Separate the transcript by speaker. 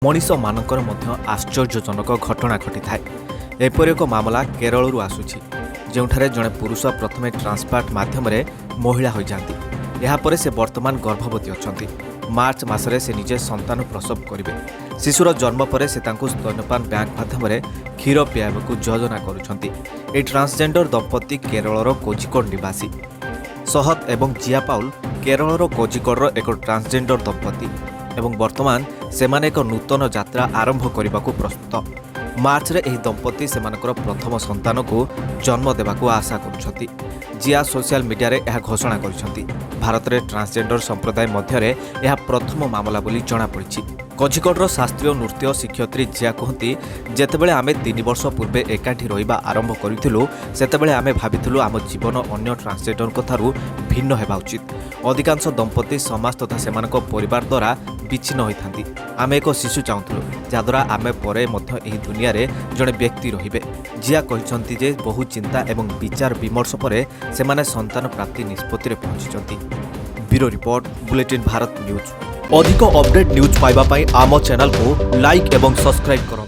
Speaker 1: ମଣିଷମାନଙ୍କର ମଧ୍ୟ ଆଶ୍ଚର୍ଯ୍ୟଜନକ ଘଟଣା ଘଟିଥାଏ। ଏପରି ଏକ ମାମଲା କେରଳରୁ ଆସୁଛି, ଯେଉଁଠାରେ ଜଣେ ପୁରୁଷ ପ୍ରଥମେ ଟ୍ରାନ୍ସପ୍ଲାଣ୍ଟ ମାଧ୍ୟମରେ ମହିଳା ହୋଇଯାଆନ୍ତି। ଏହାପରେ ସେ ବର୍ତ୍ତମାନ ଗର୍ଭବତୀ ଅଛନ୍ତି। ମାର୍ଚ୍ଚ ମାସରେ ସେ ନିଜେ ସନ୍ତାନ ପ୍ରସବ କରିବେ। ଶିଶୁର ଜନ୍ମ ପରେ ସେ ତାଙ୍କୁ ସ୍ତନ୍ୟପାନ ବ୍ୟାଙ୍କ ମାଧ୍ୟମରେ କ୍ଷୀର ପିଆଇବାକୁ ଯୋଜନା କରୁଛନ୍ତି। ଏହି ଟ୍ରାନ୍ସଜେଣ୍ଡର ଦମ୍ପତି କେରଳର କୋଜିକୋଡ଼ ନିବାସୀ। ସହତ ଏବଂ ଜିଆ ପାଉଲ କେରଳର କୋଜିକୋଡ଼ର ଏକ ଟ୍ରାନ୍ସଜେଣ୍ଡର ଦମ୍ପତି ଏବଂ ବର୍ତ୍ତମାନ ସେମାନେ ଏକ ନୂତନ ଯାତ୍ରା ଆରମ୍ଭ କରିବାକୁ ପ୍ରସ୍ତୁତ। ମାର୍ଚ୍ଚରେ ଏହି ଦମ୍ପତି ସେମାନଙ୍କର ପ୍ରଥମ ସନ୍ତାନକୁ ଜନ୍ମ ଦେବାକୁ ଆଶା କରୁଛନ୍ତି। ଜିଆ ସୋସିଆଲ ମିଡିଆରେ ଏହା ଘୋଷଣା କରିଛନ୍ତି। ଭାରତରେ ଟ୍ରାନ୍ସଜେଣ୍ଡର ସମ୍ପ୍ରଦାୟ ମଧ୍ୟରେ ଏହା ପ୍ରଥମ ମାମଲା ବୋଲି ଜଣାପଡ଼ିଛି। କୋଝିକୋଡ଼ର ଶାସ୍ତ୍ରୀୟ ନୃତ୍ୟ ଶିକ୍ଷୟିତ୍ରୀ ଜିଆ କୁହନ୍ତି, ଯେତେବେଳେ ଆମେ 3 ବର୍ଷ ପୂର୍ବେ ଏକାଠି ରହିବା ଆରମ୍ଭ କରିଥିଲୁ, ସେତେବେଳେ ଆମେ ଭାବିଥିଲୁ ଆମ ଜୀବନ ଅନ୍ୟ ଟ୍ରାନ୍ସଜେଣ୍ଡରଙ୍କ ଠାରୁ ଭିନ୍ନ ହେବା ଉଚିତ। ଅଧିକାଂଶ ଦମ୍ପତି ସମାଜ ତଥା ସେମାନଙ୍କ ପରିବାର ଦ୍ୱାରା ବିଚ୍ଛିନ୍ନ ହୋଇଥାନ୍ତି। ଆମେ ଏକ ଶିଶୁ ଚାହୁଁଥିଲୁ, ଯାହାଦ୍ୱାରା ଆମେ ପରେ ମଧ୍ୟ ଏହି ଦୁନିଆରେ ଜଣେ ବ୍ୟକ୍ତି ରହିବେ। ଜିଆ କହିଛନ୍ତି ଯେ ବହୁ ଚିନ୍ତା ଏବଂ ବିଚାର ବିମର୍ଶ ପରେ ସେମାନେ ସନ୍ତାନ ପ୍ରାପ୍ତି ନିଷ୍ପତ୍ତିରେ ପହଞ୍ଚିଛନ୍ତି। Bureau report, bulletin Bharat news. ଅଧିକ ଅପଡେଟ୍ ନ୍ୟୁଜ୍ ପାଇବା ପାଇଁ ଆମ ଚ୍ୟାନେଲକୁ ଲାଇକ୍ ଏବଂ ସବସ୍କ୍ରାଇବ୍ କରନ୍ତୁ।